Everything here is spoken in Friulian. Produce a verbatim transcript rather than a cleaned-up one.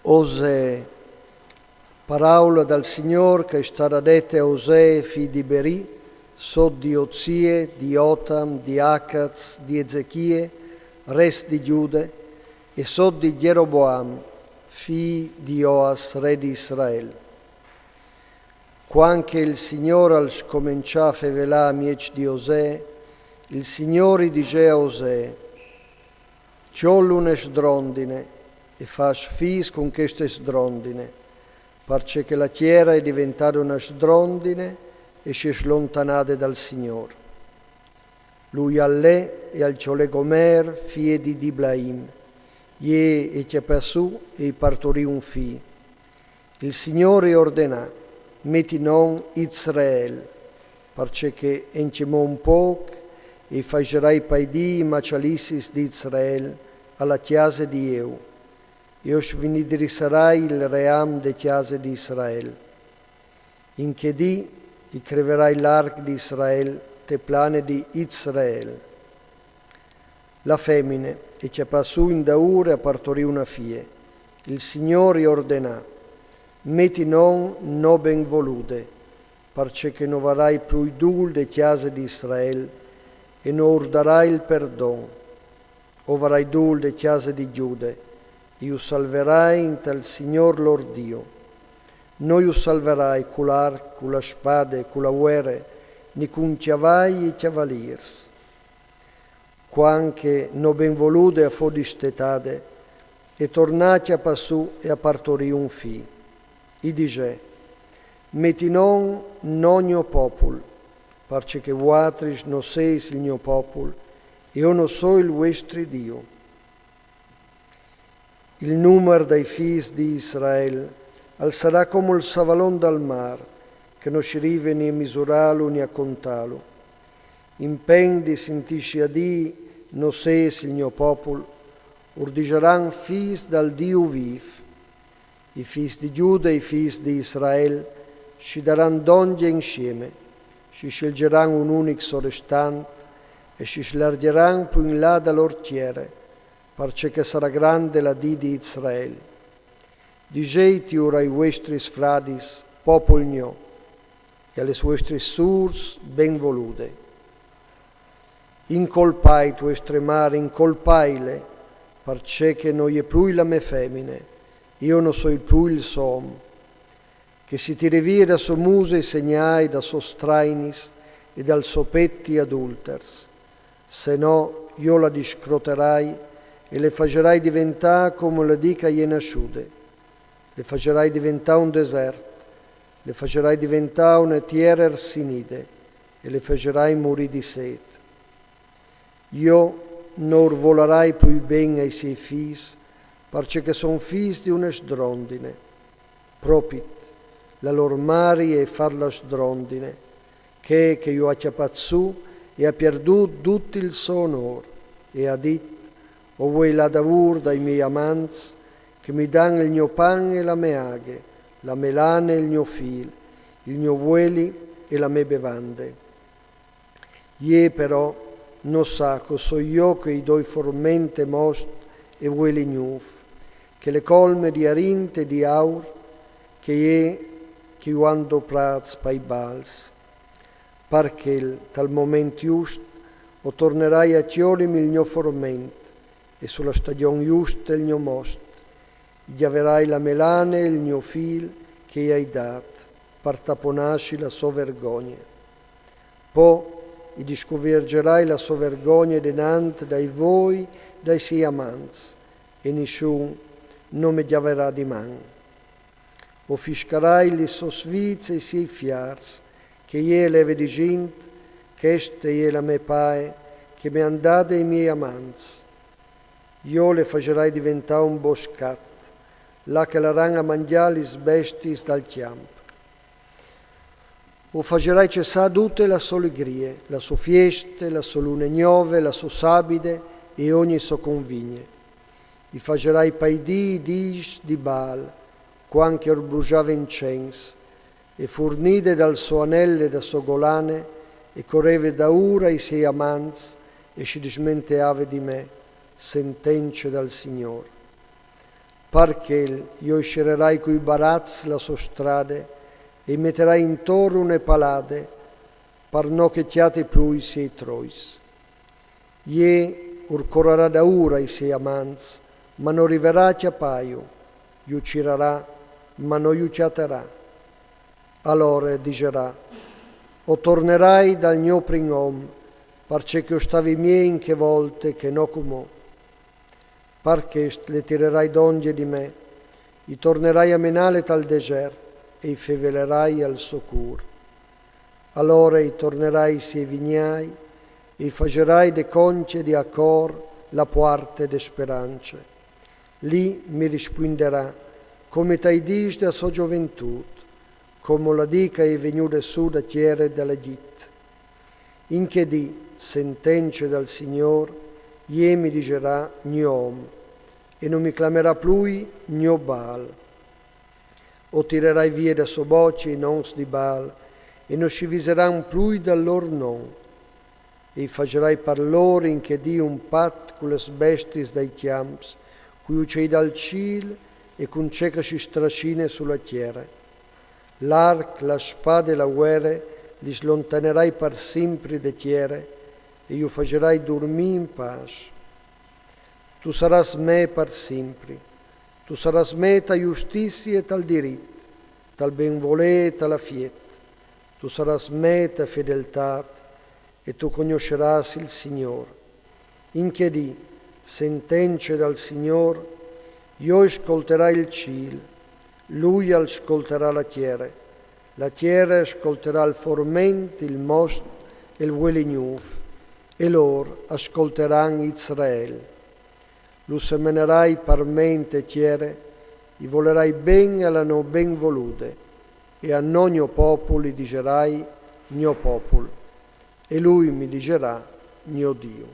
Osee. Paraula dal Signôr che e je stada dete a Osee, fi di Berì, sot di Ozie, di Otam, di Acaz, di Ezechie, res di Gjude, e sot di Gjeroboam, fi di Joas, re di Israel. Cuant che il Signôr al scomençà a fevelâ a mieç di Osee, il Signôr i disè a Osee: Cjol une sdrondine e fâs fîs cun cheste sdrondine, parcè che la tiere e je deventade une sdrondine e si è slontanade dal Signôr. Lui al lè e al cjolè Gomer, fie di Diblaim, jê e cjapà sù e i partorì un fi. Il Signôr i ordenà: Meti non Izreel, parcè che encjemò un pôc e i faserai paidî i maçalissis di Izreel a la cjase di Jeu, e o svinidrissarai il ream de cjase di Israel. In chê dì i creverai l'arc di Israel te plane di Izreel. La femine e cjapà sù indaûr e a partorì una fie. Il Signôr i ordenà: Meti non No Benvolude, parcè che no varai plui dûl de cjase di Israel e no urdarai il perdon. O varai dûl de cjase di Gjude, e ju salverai intal Signôr lôr Diu. No ju salverai cul arc, cu la spade, cu la vuere, ni cun cjavai e cjavalîrs. Cuant che No Benvolude a fo distetade, e tornà a cjapà sù e a partorì un fi. I disè: Meti non No Gno Popul, parcè che vuatris no sês il gno popul, e jo no soi il vuestri Diu. Il numar dai fîs di Israel al sarà come il savalon dal mâr, che no si rive ni a misurâlu ni a contâlu. Impen di sintîsi a dî: No sês il gno popul, ur disaran fîs dal Diu vîf. I fîs di Gjude e i fîs di Israel si daran dongje insieme, si sielzeran un unic sorestant e si slargjeran plui in là da lôr tiere, parcè che e sarà grande la dì di Israel. Disêti ur ai vuestris fradis: Popul gno, e a lis vuestris sûrs: Benvolude. Incolpait vuestre mari, incolpaile, parcè che no je plui la mê femine, e jo no soi plui il so om. Che si tire vie da sô muse i segnâi da sôs trainis e dal so pet i adulters. Se no, jo la discroterai e le faserai deventâ come la dì che e je nassude. Le faserai deventâ un desert, le faserai deventâ une tiere arsinide e le faserai murî di sêt. Jo no ur volarai plui ben ai siei fîs, parcè che a son fîs di une sdrondine. Propit, la lôr mari e je fat la sdrondine, chê che ju à cjapât sù e à pierdût dut il so onôr, e à dit: O vuei lâ daûr dai miei amants, che mi dan il gno pan e la mê aghe, la mê lane e il gno fîl, il gno vueli e la mê bevande. Jê però no sa che o soi jo che i doi forment e most e vueli gnûf, che le colme di arint e di aur, che jê che ju àn doprâts pai Bâls. Par chel, tal moment just, o tornerai a cjolimi il gno forment, e su la stagjon juste il gno most. I gjaverai la mê lane e il gno fîl che i ai dât, par taponâsi la sô vergogne. Po i discuvierzierai la sô vergogne denant dai voi dai siei amants, e nissun no me gjaverà di man. O fiscarai lis sôs vîts ai siei fiârs, che jê e leve disint: Cheste e je la mê pae che mi àn dade i miei amants. Jo le faserai deventâ un boscat, là che a laran a mangjâ lis bestiis dal cjamp. O faserai cessâ dute la sô legrie, la sô fieste, la sô lune gnove, la sô sabide e ogni sô convigne. I faserai paidî i dîs di Baal, cuant che ur brusave incens, e furnide dal so anel e da sô golane, e coreve daûr ai siei amants e si dismenteave di me, sentence dal Signôr. Par chel jo i scererai cui barats la so strade e i meterai intor une palade, par no che cjati plui i siei trois. Jê ur corarà daûr ai siei amants, ma no riverà a cjapâju, ju cirarà, ma no ju cjatarà. Alore diserà: O tornerai dal gno prin om, parcè che o stavi miei in chê volte che no cumò. Par chest le tirerai dongje di me, i tornerai a menâle tal desert e i fevelerai al so cûr. Alore i tornerai ai siei vignâi e i faserai de concje di Acor la puarte de sperance. Li mi rispuinderà: Come t'ai dîs de so zoventût, come la dì che e je vignude sù da tiere dal Egjit. In chê dì, sentence dal Signôr, jê mi diserà gno om, e no mi clamerà plui gno Baal. O tirerai vie da sô bocje i nons di Baal, e no si viseran plui dal lôr non. E i faserai par lôr in chê dì un pat cu las bestiis dai cjamps, cui ucei dal cîl e cun ce che si strascine su la tiere. L'arc, la spade e la vuere lis lontanerai par simpri de tiere, e ju faserai durmî in pâs. Tu sarâs me par simpri. Tu sarâs me ta justizie e tal dirit, tal benvolê e tal afiet. Tu sarâs me ta fedeltât, e tu cognosserâs il Signôr. In chê dì, sentence dal Signôr, jo i scolterai il cîl, lui al scolterà la tiere. La tiere a scolterà il forment, il most e il vueli gnûf, e lôr a scolteran Israel. Lu semenarai par me inte tiere, i volerai ben a la no benvolude, e a no gno popul i diserai gno popul, e lui mi diserà gno Diu.